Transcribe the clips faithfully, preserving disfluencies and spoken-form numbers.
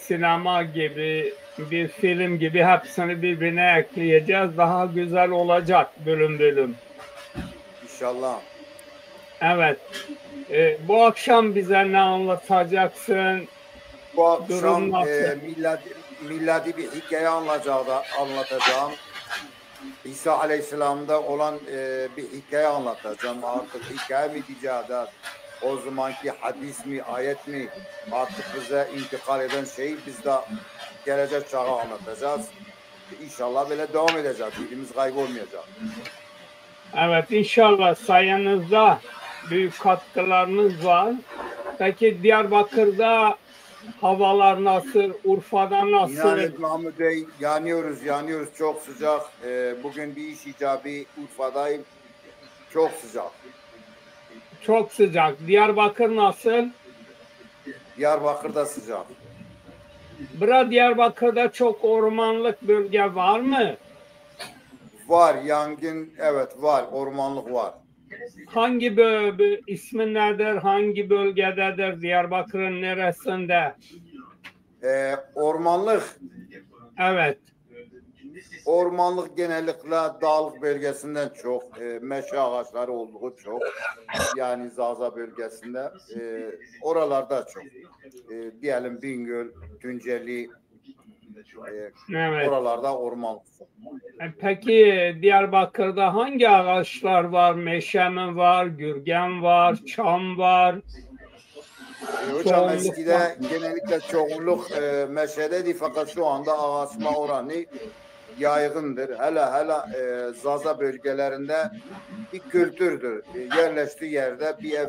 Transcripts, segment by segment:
sinema gibi, bir film gibi hepsini birbirine ekleyeceğiz. Daha güzel olacak bölüm bölüm. İnşallah. Evet. E, bu akşam bize ne anlatacaksın? Bu akşam e, miladi, miladi bir hikaye anlatacağım. İsa Aleyhisselam'da olan e, bir hikaye anlatacağım. Artık hikaye mi diyeceğiz? O zamanki hadis mi, ayet mi? Artık bize intikal eden şeyi biz de gelecek çağa anlatacağız. İnşallah böyle devam edeceğiz. Dilimiz kaybolmayacak. Evet, inşallah sayenizde büyük katkılarınız var. Peki Diyarbakır'da havalar nasıl? Urfa'da nasıl? İnan et Mahmut Bey, yanıyoruz, yanıyoruz. Çok sıcak. Ee, bugün bir iş icabı Urfa'dayım. Çok sıcak. Çok sıcak. Diyarbakır nasıl? Diyarbakır da sıcak. Bura Diyarbakır'da çok ormanlık bölge var mı? Var, yangın, evet var, ormanlık var. Hangi bö- ismi nedir? Hangi bölgededir? Diyarbakır'ın neresinde? Ee, ormanlık. Evet. Ormanlık genellikle dağlık bölgesinden çok, e, meşe ağaçları olduğu çok. Yani Zaza bölgesinde, e, oralarda çok. E, diyelim Bingöl, Tunceli, e, evet. Oralarda ormanlık. E, peki Diyarbakır'da hangi ağaçlar var? Meşe mi var, gürgen var, çam var? E, hocam eskide genellikle çoğunluk e, meşedeydi fakat şu anda ağaçma oranı yaygındır. Hele hele e, Zaza bölgelerinde bir kültürdür. E, yerleştiği yerde bir ev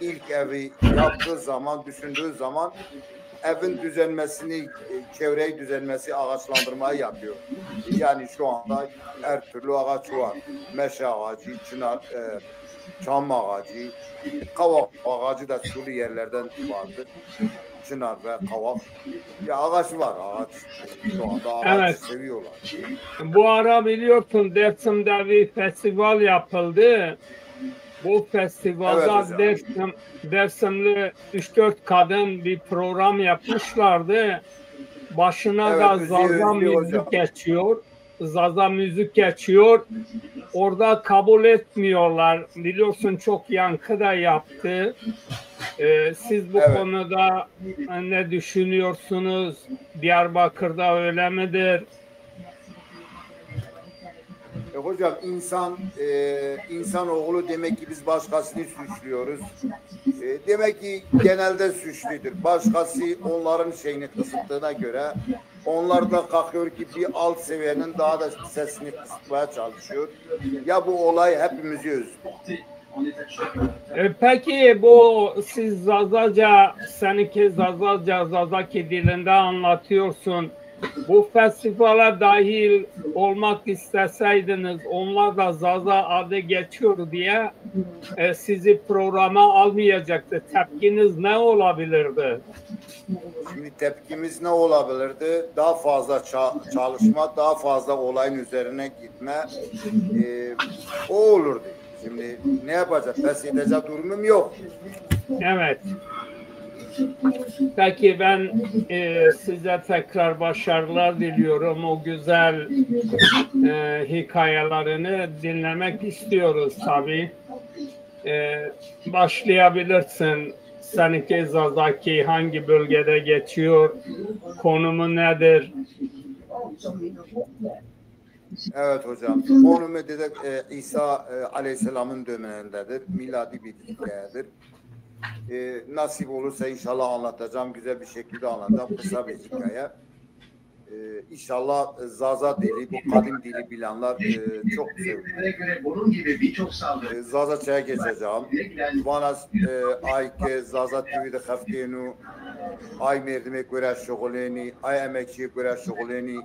ilk evi yaptığı zaman, düşündüğü zaman evin düzenmesini, e, çevreyi düzenmesi, ağaçlandırmayı yapıyor. Yani şu anda her türlü ağaç var. Meşe ağacı, çınar, e, çam ağacı, kavak ağacı da sulu yerlerden vardır. Çınar ve kavak. Ya ağaç var, ağaç. Şu anda ağaç evet. Seviyorlar. Bu ara biliyorsun Dersim'de bir festival yapıldı. Bu festivalda evet, Dersim, Dersimli üç dört kadın bir program yapmışlardı. Başına evet, da Zaza müzik geçiyor. Zaza müzik geçiyor. Orada kabul etmiyorlar. Biliyorsun çok yankı da yaptı. Ee, siz bu evet. Konuda ne düşünüyorsunuz? Diyarbakır'da öyle midir? E, hocam insan e, insan oğlu demek ki biz başkasını suçluyoruz. E, demek ki genelde suçludur. Başkası onların şeyini kısıttığına göre onlar da kalkıyor ki bir alt seviyenin daha da sesini kısıtmaya çalışıyor. Ya bu olay hepimizi üzdü. E, peki bu siz Zazaca, seninki Zazaca, Zazaki dilinde anlatıyorsun. Bu festivale dahil olmak isteseydiniz, onlar da Zaza adı geçiyor diye e, sizi programa almayacaktı. Tepkiniz ne olabilirdi? Şimdi tepkimiz ne olabilirdi? Daha fazla ça- çalışma, daha fazla olayın üzerine gitme e, o olurdu. Şimdi ne yapacak? Pes edecek durumum yok. Evet. Peki ben e, size tekrar başarılar diliyorum. O güzel e, hikayelerini dinlemek istiyoruz tabii. E, başlayabilirsin. Seninki Zazaki hangi bölgede geçiyor? Konumu nedir? Evet hocam. Konumu dedik e, İsa e, Aleyhisselam'ın dönemindedir. Miladi bir hikayedir. E, nasip olursa inşallah anlatacağım. Güzel bir şekilde anlatacağım. Kısa bir hikaye. E, inşallah Zaza dili, bu kadim dili bilenler e, çok seviyor. E, Zazaçaya geçeceğim. Vana e, ay ki Zaza T V de hefteyenu ay merdime göre şoxuleni, ay emekçiye göre şoxuleni.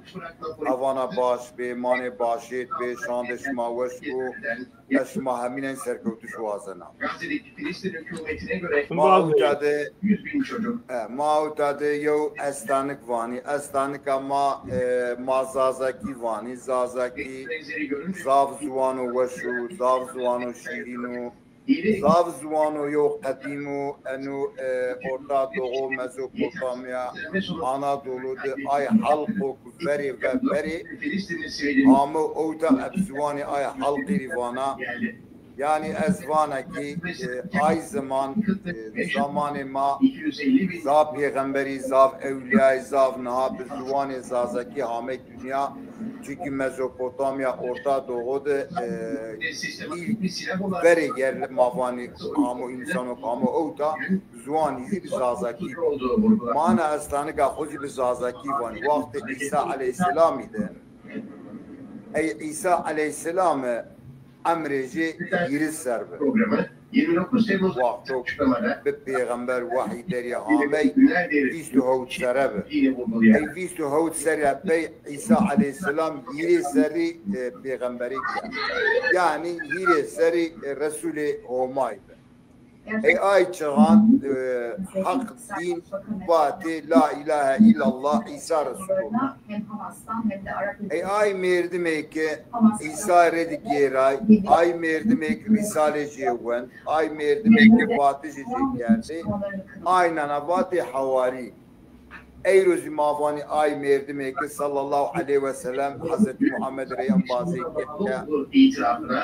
Avana baş be, mane başet be, şande şima weş bu. Ez şima hemînen serkewtiş wazena. Ma uta de, e, ma uta de yew estanik vanî. Estanika ma, e, ma Zazakî vanî. Zazakî zaf ziwano weş o, zaf ziwano şîrîn o. Zaf ziwano yo qedîm o, eno, e, Orta Doğu, Mezopotamya, Anadolu de ay halqo ku verê ve verê ame ewta eb ziwanê ay halqî rî vana. Yanî ez vana ki, e, ay ziman, e, zamanê ma zaf pêxemberî, zaf ewlîyayî, zaf niha bi ziwanê zazakî hamey dinya. Çunkî Mezopotamya, Orta Doğu de, e, îlk verê yerli ma vanî amo însano ke amo ewta ziwanî zî bi zazakî. Mana ez tanika xo zî bi zazakî vanî. Wextê Îsa eleyhîselamî de, ey Îsa eleyhîselam emrê jê hîris ser bi. Wexto bi pêxember wehî derî amey, vîst û hewt serre bi. Ey vîst û hewt serre pey Îsa eleyhîselam hîrê serrî, e, pêxemberî kerd. Yanî hîrê serrî, e, Resûlê Homay bi. Ey ay çixan, e, Heq dîn vatê la îlahe îllallah, Îsa Resûlullah. Ey ay mêrdimê ke Îsa rê di gêray, ay mêrdimê ke rîsalê jê wend, ay mêrdimê ke vatişê jê kerdê, ay nana vatê hewarî. Eyro zî ma vanî ay mêrdimê ke sallallahu aleyhi ve sellem Hezretî Muhammed rê embazê ke.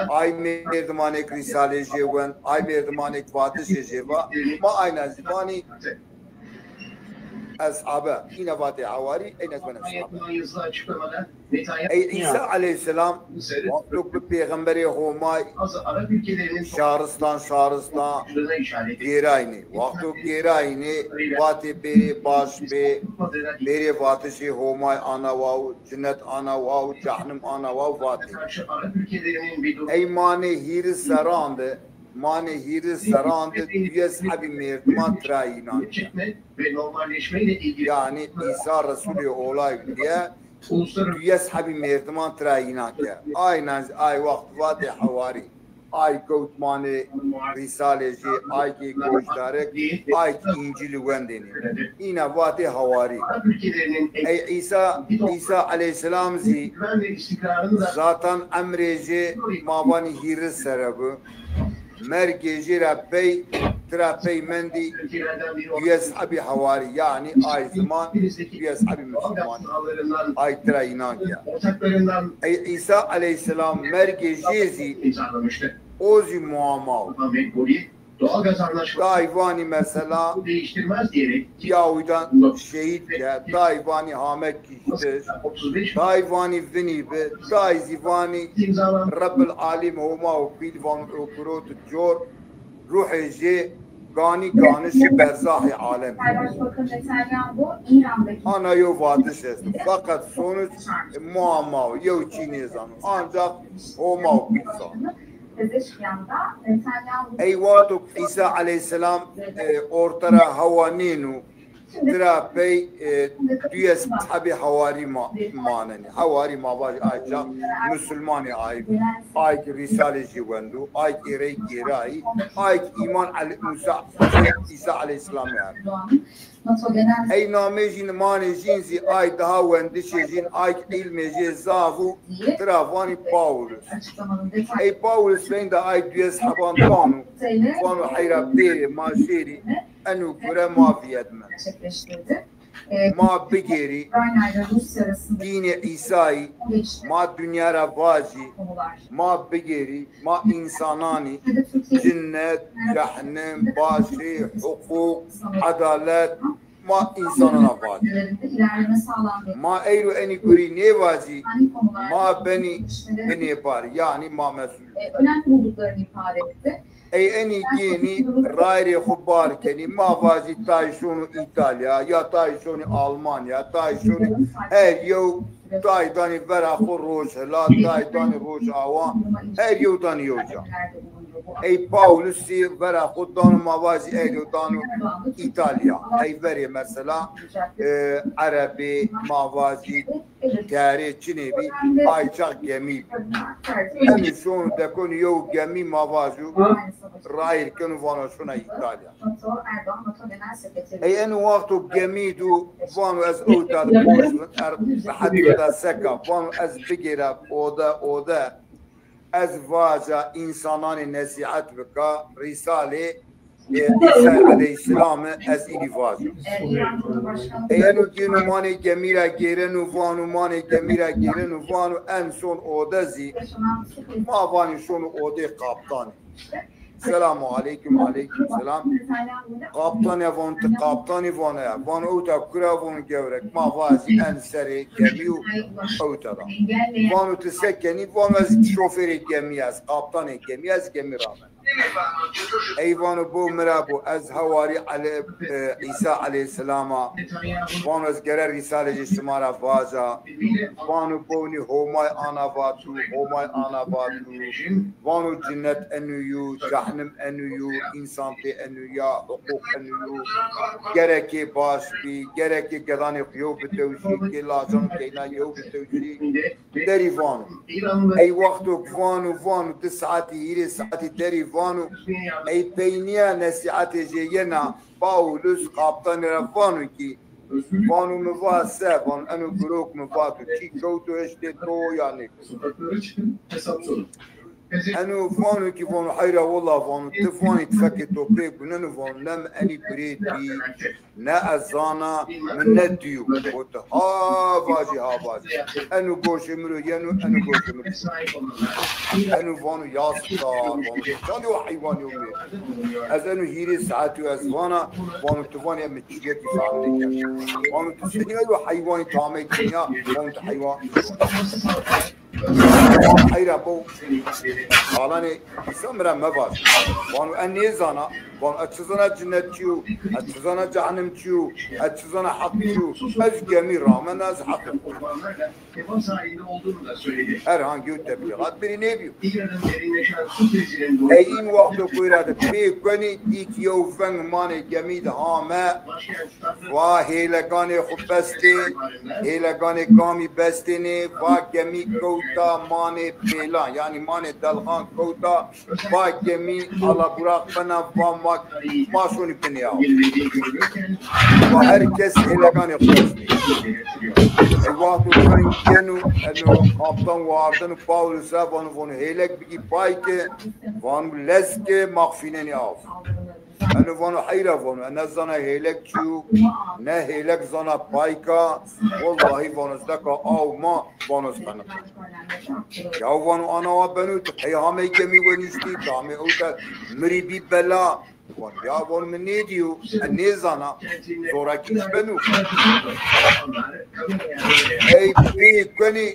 Ay mêrdimanê ke rîsalê jê wend, ay mêrdimanê ke vatişê jê va, ma ayna zî vanî eshabe. Îna vatê hewarî, eyna zî vanî eshabe. Ey Îsa eleyhîselam wexto bi pêxemberê Homay şaristan şaristan gêraynê. Wexto gêraynê, vatê bêrê baş bê, bêrê vatişê Homay ana waw, cinet ana waw, cehnim ana waw vatê. Ey manê hîris serran de, manê hîris serran de duyes hebî mêrdiman tira înan. Yanî Îsa Resûlê Olay diye duyes hebî mêrdiman tira înan ke. Ayna zî ay wext vatê hewarî. Ay kewt manê rîsalê jê, ay kî goşdarek, ay kî Încîlî wendênê. Îna vatê hewarî. Ey Îsa, Îsa eleyhîselam zî zatan emrê jê ma vanî hîris serre bi. Mergê jê ra pey, tira pey mendî duyes hebî hewarî, yanî ay ziman duyes hebî misilman, ay tira înan ke. Ey Îsa eleyhîselam mergê jê zî, o zî muama o. Tay vanî mesela yawîdan şehîd ke, tay vanî hame kîştiş, tay vanî vinî bi, tay zî vanî Rebbil Alîm Homa û pîl vano û kuro tu cor, ruhê jê ganî ganişî berzahê alemî. Ana yo vatiş esto. Feqet sonuç muama o, yew çî nêzano. Ancak Homa û pîl zano. Ey wexto Îsa eleyhîselam, e, orte ra hewa nêno, tira pey, e, duyes hebî hewarî ma-, manenê. Hewarî ma vajî ay çax musulmanê ay, ay kî rîsalê jê wendo, ay kî rey gêrayî, ay kî îman ele-, Musa, Îsa eleyhîselamî ard. Ey namê jîn, manê jîn zî ay daha wendişê jîn, ay kî îlmê jê zaf û tira vanî Paulus. Ey Paulus veyndî ay duyes heban vano, vano heyra bêrê ma şêrî, eno gure ma vîyedme. Ma bigêrî dînê Îsayî, ma dinya ra vajî, ma bigêrî, ma însananî, cinnet, cehnim, başî, huqûq, edalet, ma însanan a vajî. Ma eyro enî gurî nêvajî, ma benî binêbar, yanî ma mesul. Ey enî gênî rayirê xwu bar kenî, ma vajî tay şono Îtalya, ya tay şonî Almanya, tay şonî her yew, tay danî vera xwu Rojhilat, tay danî Rojawa, her yew danî yew ca. Ey Paulus zî vera xwu dano, ma vajî ey yew dano Îtalya. Ey verê mesela, e, Erebê, ma vajî kerê çinê bî, ay çax gemî bî. Enî şono dekonî yew gemî ma vajo, rayir keno vano şona Îtalya. Ey eno wexto gemî do vano ez ewta de boş bin, er rehet da seka, vano ez bigêra ode, ode. Ez vaca însananê nesîhet bika, rîsalê, e, Îsa eleyhîsselamî ez înî vaca. Ey eno gêno manê gemî ra gêreno vano, manê gemî ra gêreno vano, en son ode zî ma vanî şono odê kaptanî. Selamu aleykum, aleykum selam. Kaptanî ya, vano ti kaptanî? Vano ya. Vano ewta kura? Vano gewrek. Ma vazî en serê gemî û ewta da. Vano ti se kenî? Vano ez şofêrê gemî ya, ez kaptanê gemî ya, ez gemî ramen. Ey vano bo mi ra bo, ez hewarî Elê, e, Îsa eleyhîsselam a. Vano ez gere rîsalê jê şima ra vaca. Vano bo nî Homay ana vatu, Homay ana vatu. Vano cinnet eno yo, cehnim eno yo, însan pê eno ya, huqûq eno yo. Gerekê baş bî, gerekê gedanê xwu yew bitewşî, kê lacan û keyna yew bitewşî. Derî vano. Ey wexto ke vano, vano di saetî, hîrê saetî derî vano. Ey peynîya nesîhetê jê yena, Pawlus kaptanî ra vano kî, vano mi va se, vano eno girok mi vato, çî kewto eştê to ya nêkewto. Eno vano kî, vano heyra willa, vano ti vanî ti fekê to pê guneno, vano ne mi enî birêt bî, ne ez zana, mi ne dîyo. Gote ha vajî, ha vajî. Eno goşê mi ro yeno, eno goşê mi ro. Eno vano ya star, vano çandê o heywanî yo mi? Ez eno hîrê saetî yo ez vana, vano ti vanî mi çîyekî fehm nêkerd. Vano ti senî eyo heywanî tamey dinya, vano ti heywan. Heyra bo. Qalanê Îsa mi ra mevaj. Vano ez nêzana. Vano ez çi zana cinnet çi yo, ez çi zana cehnim çi yo, ez çi zana heq çi yo. Ez gemî ramena, ez heqê xo. Her hangî yew teblîxat birî nêbîyo. Ey în wexto ke wêra de pê kuenî, dî kî yew veng manê gemî de hame. Va hêleganê xwu bestê, hêleganê kamî bestênê, va gemî kewta manê pêlan, yanî manê delxan kewta, va gemî alaburaq bena, va ma, ma şonî binê aw. Va her kes hêleganê xwu bestê. Ey wexto veng geno, eno kaptan wardeno Pawlus ra vano, vano hêlek bigî pay ke, vano lez ke, ma xwu fînenî aw. Eno vano heyra, vano ez ne zana hêlek çi yo, ne hêlek zana payka, wellahî vano ez deka aw ma, vano ez qeneq. Ya vano ana wa beno, ti qey hamey gemî wenîştî, ti hamey ewta mi rî bî bela. Vano ya, vano mi nêdîyo, ez nêzana, zorakî çi beno. Ey pê kuenî,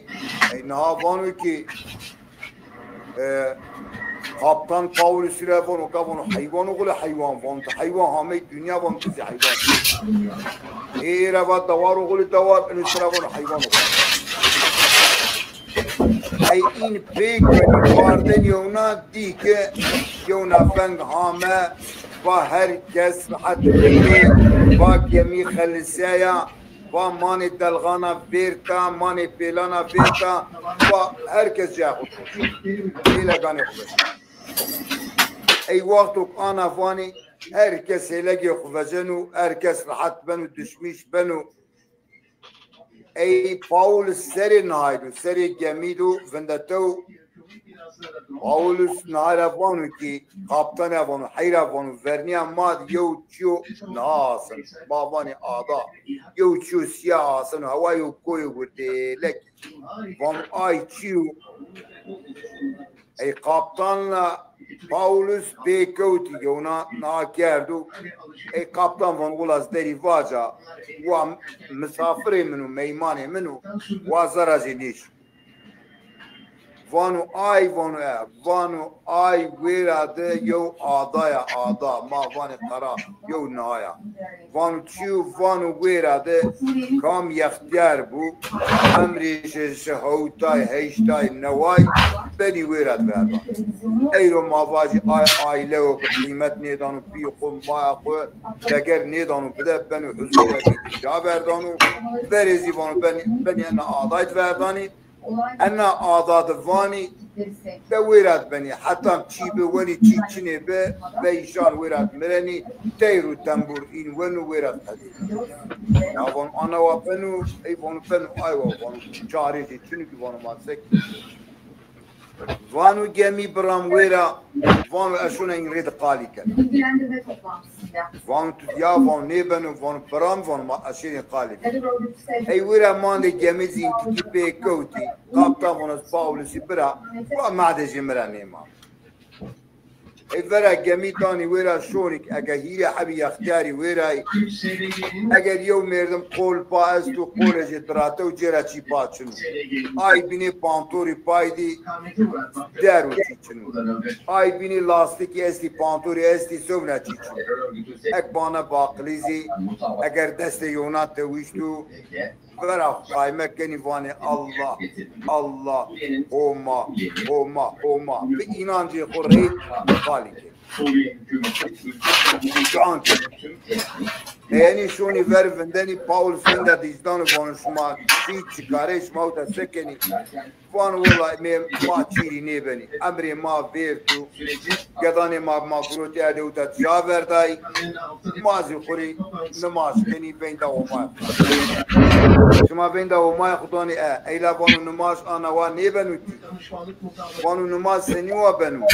ey niha vano kî, E, kaptan Pawlus ra vano, ka vano, heywan oxulê heywan, vano ti heywan hamey dinya, vano ti zî heywan. Ê, ê ra va dawar oxulê dawar, ino sira vano heywan oxulê. Ey în pê kuenî, wardenî yewna, dî ke yewna veng hame, va her kes rehet bimê, va gemî xelisaya, va manê delxana vêrta, manê pêlana vêrta, va her kes cayê xo. Hêleganê xo veceno. Ey wexto ke ana vanî, her kes hêlegê xo veceno, her kes rehet beno, dişmîş beno. Ey Pawlus serê naydo, serê gemî do vindetew. Pawlus niha ra vano kî, kaptan ra vano, heyra vano, vernîya ma de yew çîyo niha aseno. Ma vanê ada. Yew çîyo sîya aseno. Hewa yew koyê wirdêlek. Vano ay çîyo. Ey kaptan ra Pawlus pê kewtî, yewna niha kerdo. Ey kaptan vano, wila ez derî vaca, wa misafirê min o, meymanê min o, wa zerra zî nêşo. Vano ay, vano e, vano ay wêra de yew ada ya, ada, ma vanê qera, yew niha ya. Vano çi yo? Vano wêra de kam yextîyar bû, emrê şeştay, hewtay, heştay, neway benî wêra de verdan. Eyro ma vajî ay, aîleyo ke qîmet nêdano pî xwu, maya xwu, deger nêdano bide, beno huzûrê bî ca verdano, verê zî vano benî, benî ena aday de verdanî. Ena ada de vanî, de wêra de benî. Heta çî bi wenî, çî çinê bi, veyşan wêra de mirenî, teyr û tembur în weno wêra de qedênî. Ya vano ana wa beno, ey vano beno, ay wa vano çarê zî çinî kî, vano ma se kî. Vano gemî biram wêra, vano ez şona în rê de qalî kena. Vano tu ya, vano nêbeno, vano biram, vano ma ez şêrîn qalî kena. Ey wêra mandê gemî zî întikî pê kewtî. Kaptan vano ez Paulusî bira, wa ma de jê mi ra nêma. Ey vera gemî danî wêra şonîk, ege hîrê hebî yextiyarî wêrayî. Eger yew merdim qol pa esto, qolê jê dirate û cêra çî pa çin o. Ay bînê pantorî pay dî der û çî çin o. Ay bînê lastîkî estî, pantorî estî, sewna çî çin o. Ek bana baqilî zî, eger destê yewna tewîşt o, vera xo qayme kenî vanê Allah, Allah, Homa, Homa, Homa. Bi înancê xo rê qalî kenî. Can kenî. Eyenî şonî ver vindenî, Paul senda dîjdan û vano şima çî çikarê, şima wita se kenî? Vano wela mê ma çîrî nêbenî. Emrê ma vêrd û gedanê ma, ma gurotî erdê wita ca verdayî. Ma zî xo rê nimaj kenî, veynda Homay. Şima veynda Homay xo danî e. Eyla vano nimaj ana wa nêbeno tî. Vano nimaj senî wa beno?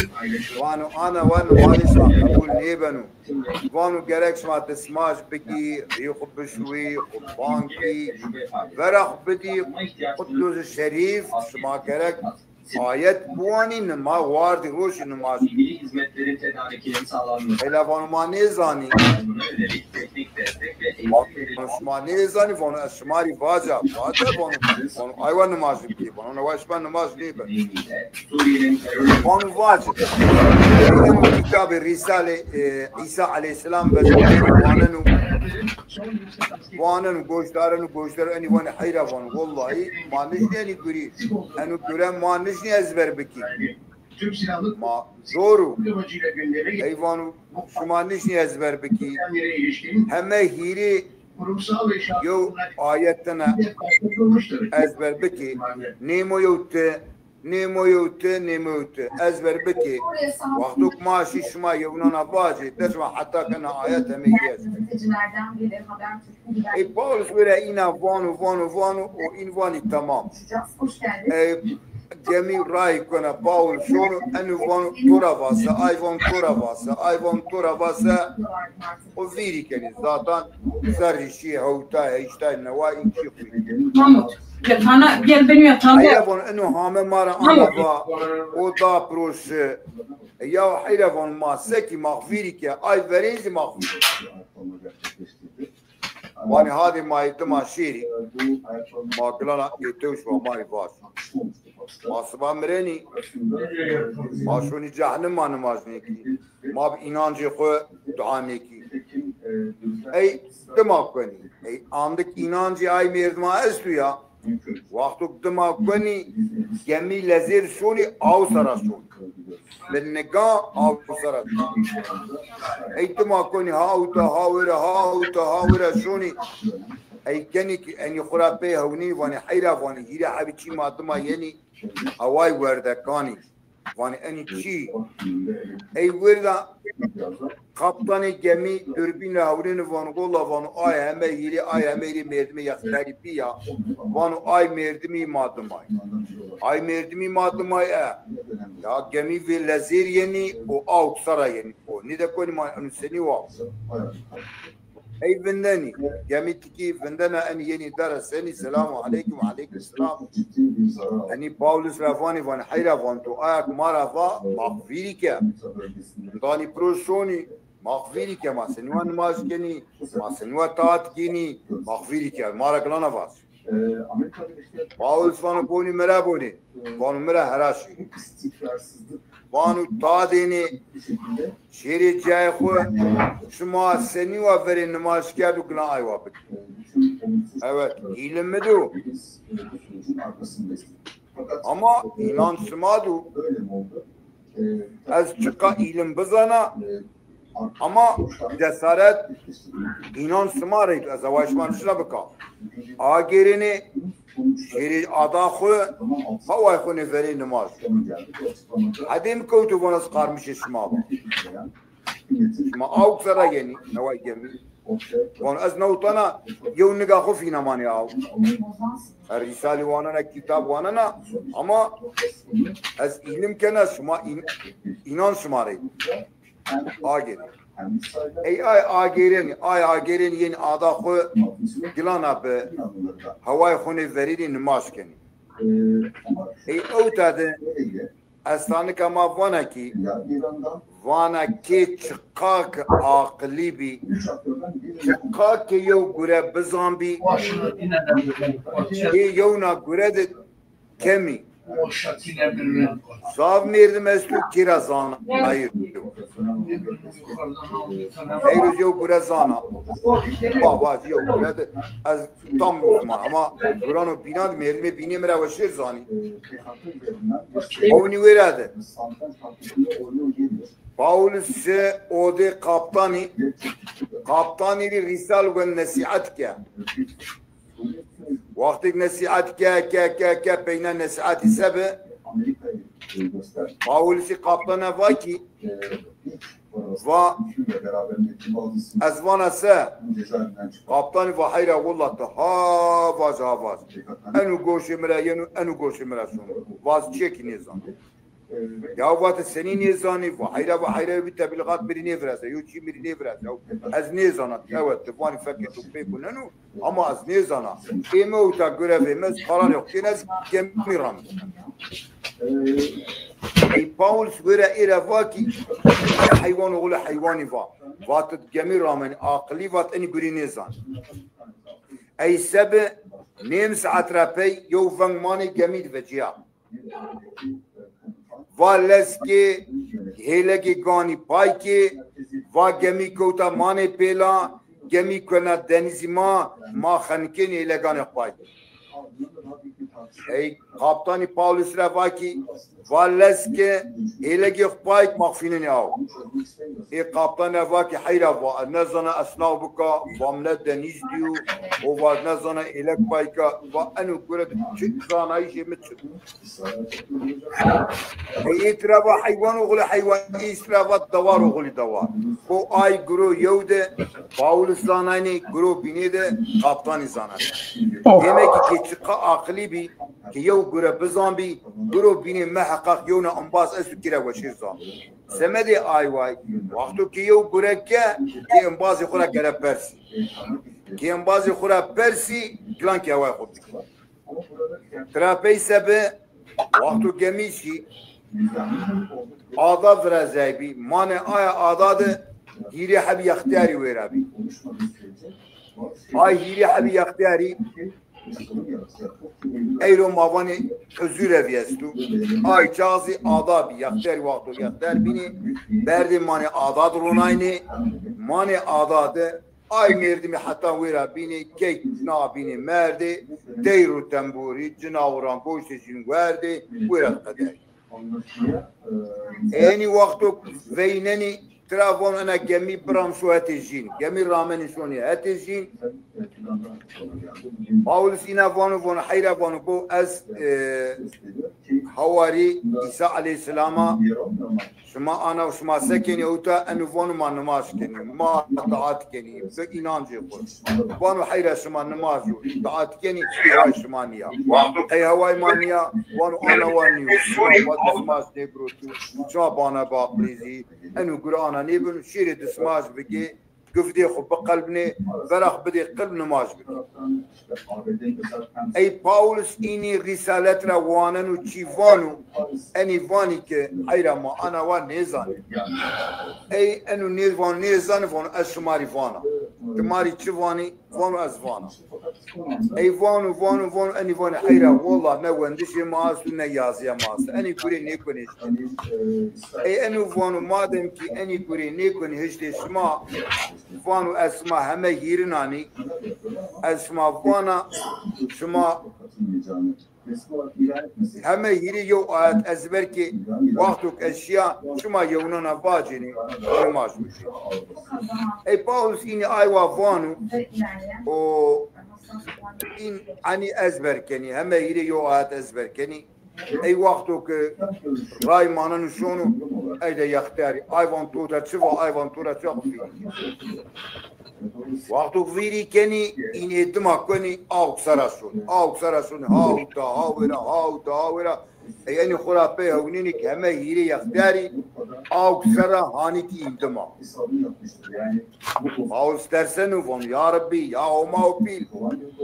Vano ana wa nimajê şima qebul nêbeno. Vano gerek şima dismaj bikî, rî xo bişuwî, qurban kî, vera xo bidî, quduzî şerîf, şima gerek ayet biwanî, nima wardî roşî nimaj. Hela vano ma nêzanî. Vano şima nêzanî, vano ez şima rî vaca, vaca vano, vano aywa nimaj bikî, vano newa şima nimaj nêbe. Vano vac. Eno kitabê Rîsalê, e, Îsa aleyhîsselam veşanê waneno, waneno, goşdareno, goşdar enî vanê heyra vano. Wellahî ma nişnî enî gurî. Eno gure ma nişnî ezber bikî. Ma zor o. Ey vano şima nişnî ezber bikî. Heme hîrê yew ayet tena ezber bikî. Nêmo yew ti, nêmo yew ti, nêmo yew ti. Ezber bikî. Wexto ke ma şî şima yewnana vacê, de şima heta kena ayet heme hîrê ezber. Ey Paulus wêra îna vano, vano, vano û în vanî tamam. E, gemî ray kena, Paul şono, eno vano to ra vase, ay vano to ra vase, ay vano to ra vase. O vîrî kenî. Zaten serrî şî hewtay, heştay, neway în çî xwî. Mahmut, gel bana, gel beni yatağında. Heyra vano eno hame ma ra ana va, o da piro şi. E, ya heyra vano ma sekî, ma xo vîrî ke, ay verên zî ma xo vîrî. Vanê hadê ma yê dima şêrî. Ma gilana ê tewş va ma rê vaj. Ma siba mirenî. Ma şonî cehnim ma nimaj nêkî. Ma bi înancê xo dua nêkî. Ey dima kuenî. Ey andik înancê ay mêrdima esto ya. Wexto dima kuenî gemî lezêr şonî aw sera şonî. Bi niga aw sera şonî. Ey dima kuenî ha uta ha wira, ha uta ha wira şonî. Ey kenî ki enî xo ra pey hewnî vanî heyra vanî hîrê hebî çî ma dima yenî. Away werdekanî. Vanê enî çî? Ey wêrda kaptanê gemî durbîn ra hewrêno vano, wella vano, ay heme hîrê, ay heme hîrê mêrdimê yextiyarî bîya. Vano ay mêrdimî ma dimay. Ay mêrdimî ma dimay e. Ya gemî vê lezêr yenî û awk sera yenî. O nîde konî ma eno senî wa. Ey vindenî. Gemî tikî vindena, enî yenî dara senî, selamu aleykum, aleykum selam. Enî Paulus ra vanî, vanî, heyra van to, ayak ma ra va, ma xo vîrî ke. Danî piro şonî, ma xo vîrî ke, ma senî wa nimaj kenî, ma senî wa taat gînî, ma xo vîrî ke, ma ra gilana vaz. Paulus vano bonî mi ra bonî. Vano mi ra hera şî. Vano tadênê şêrê cayê xo, şima senî wa verê nimaj kerd û gilan ay wa bikî. Evet, îlim mi do. Ama înanc sima do. Ez çiqa îlim bizana, ama cesaret înan sima reyt, ez away şima nişna bika. Agêrênê şêrê ada xo, haway xo nê verê nimaj. Hedê mi kewto vana ez qarmişê şima ba. Şima awk sera yenî, neway gemî. Vano ez newtana, yew niga xo fîna manê aw. Ez rîsalî wanena, kitab wanena, ama ez îlim kena, şima în-, înan şima rê. Agêrê. Ey ay agêrenî, ay agêrenî yenî ada xo gilana bi hewayê xo nê verînî nimaj kenî. Ey ewta de estanika ma vana kî, vana kê çiqa ki aqilî bî, çiqa ki yew gure bizan bî, kê yewna gure de kemî. Zaf merdim esto kê ra zana. Hayır. Heyroz yew gure zana. Ba, ba, yew gure de ez tam uzman ama gurano bînan de merdimê bînê mi ra weşêr zanî. Ewnî wêra de. Paulus şi odê kaptanî, kaptanî rî rîsal wen nesîhet ke. Wextêk nesîhet ke, ke, ke, ke, peyna nesîhetî se bi? Paulîsî kaptana va kî, va, ez vana se? Kaptanî va, heyra willa ti ha vaj, ha vaj. Eno goşê mi ra yeno, eno goşê mi ra şono. Vaz çiyekî nêzan. Ya vate senî nêzanî, va heyra, va heyra, bir tebliğat mi rê nêvireze, yo çî mi rê nêvireze. Ya ez nêzana, evet, ti vanî fekê to pê guneno, ama ez nêzana. Ê mi ewta gurevê mi, ez kararê xo kên, ez gemî ram. Ey Paulus wêra ê ra va kî, heywan oxulê heywanî va. Vat gemî ramenî, aqilî vat enî gurî nêzan. Ey se bi, nêm saet ra pey yew veng manê gemî di vecîya. Va lez kê, hêlegê ganî pay kê, va gemî kewta manê pêla, gemî kuena denîzî ma, ma xenikên hêleganê xo pay kê. Ey kaptanî Paulus ra va kî, va lez ke, hêlegê xo pay kê, ma xo fînenê aw. Ê kaptan ra va kî, heyra va, ez nezana ez naw bika, va mi ne denîz dîyo, o va ez nezana hêleg pay ka, va eno gure de çi zanayîşê mi çi. Ê tira va heywan oxulî heywan, ê tira va dewar oxulî dewar. Xo ay guro yew de, Paulus zanaynê, guro bînê de kaptanî zanaynê. Demek ki kê çiqa aqilî bî, ki yew gure bizan bî, guro bînê miheqeq yewna embaz esto kî ra weşêr zan. Semedê ay way, wexto ki yew gure ke, kê embazê xo ra gere persî. Kê embazê xo ra persî, gilan kê hewayê xo bikî. Tira pey se bi, wexto gemî şî, ada virazaybî, manê aya ada de hîrê hebî yextîyarî wêra bî. Ay hîrê hebî yextîyarî, eyro ma vanê uzûrevî esto. Ay çaxî ada bî, yextîyarî wexto yextîyar bînê, berdê manê ada de ronaynê, manê ada de. Ay merdimî heta wêra bînê, key na bînê merdê, teyr û tembûrî, cinawuran goştê jîn werdê, wêra qederî. Enî wexto veynenî tira von ena gemî biram şo hetê jîn. Gemî ramenî şonî hetê jîn. Paulus îna vano, vano heyra vano bo ez, e, hawarî Îsa aleyhîsselama Şima ana û şima se kenî ewta, eno vano ma nimaj kenî, ma taat kenî, bi înancê xo. Vano heyra şima nimaj û taat kenî, way şima nîya. Ey heway ma nîya, vano ana wa nîyo. Şima va dismaj nêgirotî, şima bana baqlîzî, eno gure ana nêbeno, şêrê dismaj bikê, gifdê xo biqelbinê, verax bidê qilb nimaj bikê. Ey Paulus înî rîsalet ra waneno çî vano, enî vanî ke heyra ma ana wa nêzanê. Ey eno nêvan nêzanê vano ez şima rî vana. Ti ma rî çi vanî? Vano ez vana. Ey vano, vano, vano, enî vanê heyra, wella ne wendişê ma esto, ne yazîya ma esto. Enî gurê nêkunê hiştê. Ey eno vano, madem kî enî gurê nêkunê hiştê şima, vano ez şima heme hîrin anî, ez şima vana, şima heme hîrê yew ayet ezber kê, wexto ke ez şîya, şima yewnana vacênê, nimaj bikê. Ey Paulus înî ay wa vano, o în enî ezber kenî, heme hîrê yew ayet ezber kenî. Ey wexto ke ray maneno şono, ey de yextîyarî. Ay van to de çi va, ay van to de çi va, xo fînî. Wexto vîrî kenî, înê dima kenî, awk sera şonî. Awk sera şonî, hawta hawêra, hawta hawêra. Ey enî xo ra pey hewnênî ki heme hîrê yextiyarî, awk sera hanî ki în dima. Paulus terseno, vano, ya Rebbî, ya Homa û pîl.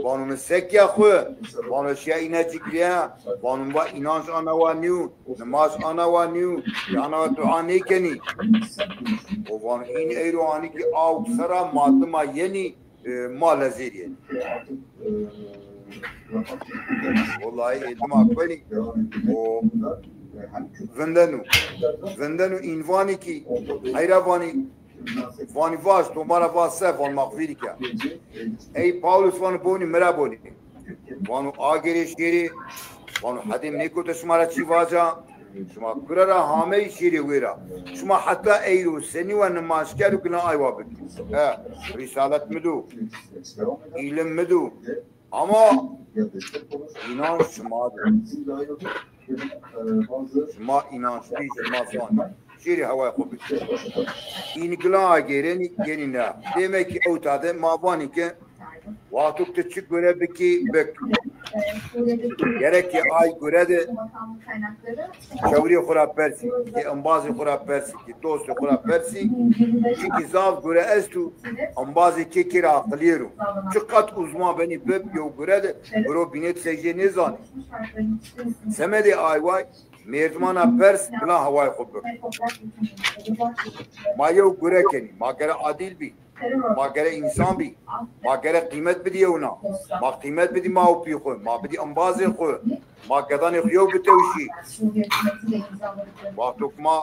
Vano, mi se ke xwu? Vano, şiya îne cigrîye. Vano, mi va înanc ana wa nîyo, nimaj ana wa nîyo, ana wa dua nêkenî. O vano, în eyro hanî ki awk sera ma dima yenî, e, ma lezêr yenî. Wellahî ê dima kenî o vindeno. Vindeno în vanî ki heyra vanî, vanî vaj, to ma ra va se, van ma xwu vîrî ke. Ey Paulus vano bonî, mi ra bonî. Vano agêrê şêrê, vano hedê mi nêkote şima ra çî vaca, şima kure ra hameyî şêrê wêra. Şima heta eyro senî wa nimaj kerd û gina ay wa bikî. He, rîsalet mi do, îlim mi do. Ama înanc şima do. Şima înanc bî, şima zan. Şêrê hewayê xo bikî. În gila agêrenî, genî ne. Demek ki ewta de ma vanî ki wexto ki ti çi gure bikî, bik. Gerek ki ay gure de çewrê xo ra persî, ki embazê xo ra persî, ki dostê xo ra persî. Çimkî zaf gure esto, embazê kê kê ra aqilîyer o. Çiqat uzman benî bib, yew gure de biro bînê ti sey jê nêzanî. Semedê ay way, mêrdimana pers, bila hewayê xo bib. Ma yew gure kenî, ma gere adîl bî. Ma gere însan bî. Ma gere qîmet bidî yewna. Ma qîmet bidî ma û pî xwu. Ma bidî embazê xwu. Ma gedanê xwu yew bitewşî. Wexto ki ma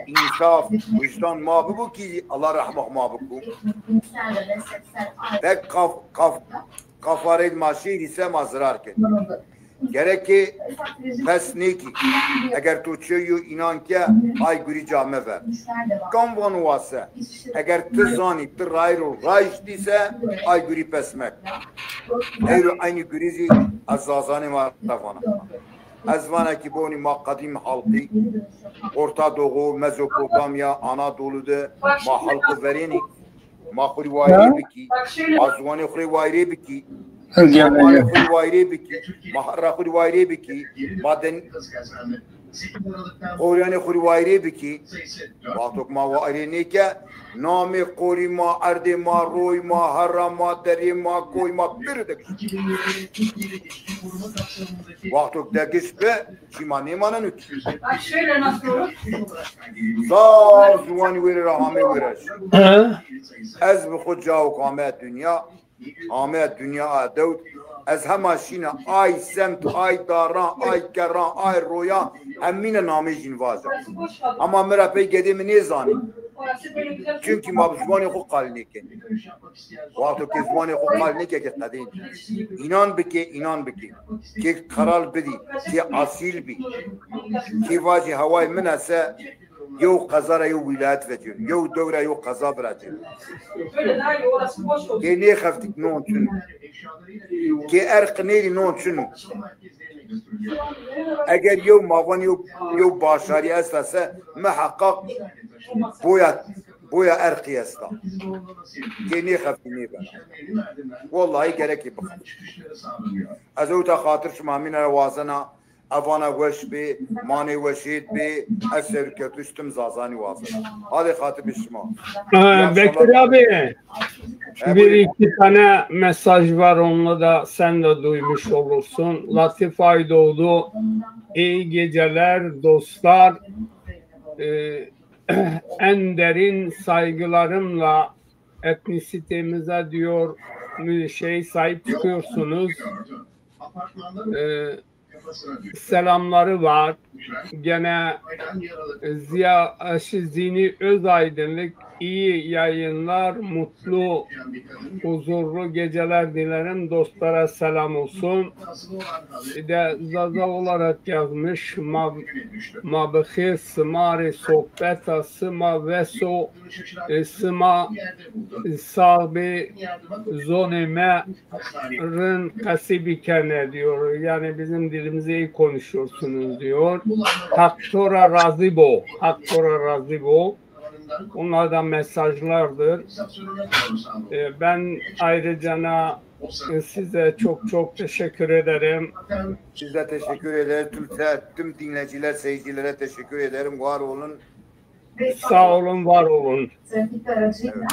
însaf, wijdan ma bibo ki Allah rehma xwu ma biko. Tek qaf, qaf, qafarê ma şêrî se ma zirar kenî. Gereke pes nêkî. Eger to çew yo înan ke, ay gurî ca mever. Kam vano wa se? Eger ti zanî, ti rayîr û rayîş dî se, ay gurî pes mek. Eyro eynî gurî zî ez zazanê ma ra vana. Ez vana ki bonî ma qedîm halqî, Orta Doğu, Mezopotamya, Anadolu de ma halqî verênî. Ma xwu rê wayirê bikî. Ma ziwanê xwu rê wayirê bikî. Ma malê xwu rê wayirê bikî. Ma herra xwu rê wayirê bikî. Ma den-, qoryanê xwu rê wayirê bikî. Wexto ki ma wayirê nêke, namê qorî ma, erdê ma, roy ma, herra ma, derê ma, koy ma, pêro dekişî. Wexto ki degiş bi, çî ma nêmaneno ki. Bak şöyle nasıl olur? Zaf ziwanî wêrê ra hamê wêra. He? Ez bi xwu cawik ame dinya, ame dinya a dewt. Ez hema şîna ay semt, ay daran, ay kerran, ay royan, hemîne namê jîn vaja. Ama mi ra pey gedê mi nêzanî. Çimkî ma bi ziwanê xwu qal nêkenî. Wexto ke ziwanê xo qal nêke ke qedên. Înan bike, înan bike. Kê qeral bidî, kê asîl bî. Kê vajî hewayê min a se, yew qeza ra yew wîlayet vecêno, yew dew ra yew qeza viracêno. Kê nêxeftî non çin o. Kê erq nêdî non çin o. Eger yew ma van yew, yew başarî esta se, miheqeq boya, boya erqî esta. Kê nêxeftî nêbena. Wellahî gerekî bixeftî. Ez ewta xatir şima mîna ra wazena, evana weş bê, manê weşêd bê, ez serkewtiş tim zazanî wazena. Hadê xatir bê şima. Ee, Bekir abi, bir iki tane mesaj var, onu da sen de duymuş olursun. Latif Aydoğdu, iyi geceler dostlar. Ee, en derin saygılarımla etnisitemize diyor, şey, sahip çıkıyorsunuz. Ee, selamları var. Gene Ziya Aşı Zini Özaydınlık, iyi yayınlar, mutlu, huzurlu geceler dilerim. Dostlara selam olsun. Bir de Zaza olarak yazmış. Ma, ma bi xêr, sima rê sohbeta, sima weso, e, sima sax bê, zonê me rind qesî bikene diyor. Yani bizim dilimizi iyi konuşuyorsunuz diyor. Hak to ra razî bo. Hak to ra razî bo. Bunlar da mesajlardır. E, ben ayrıca size çok çok teşekkür ederim. Biz de teşekkür ederiz. Tüm, tüm dinleyiciler, seyircilere teşekkür ederim. Var olun. Sağ olun, var olun. Trafik aracıyla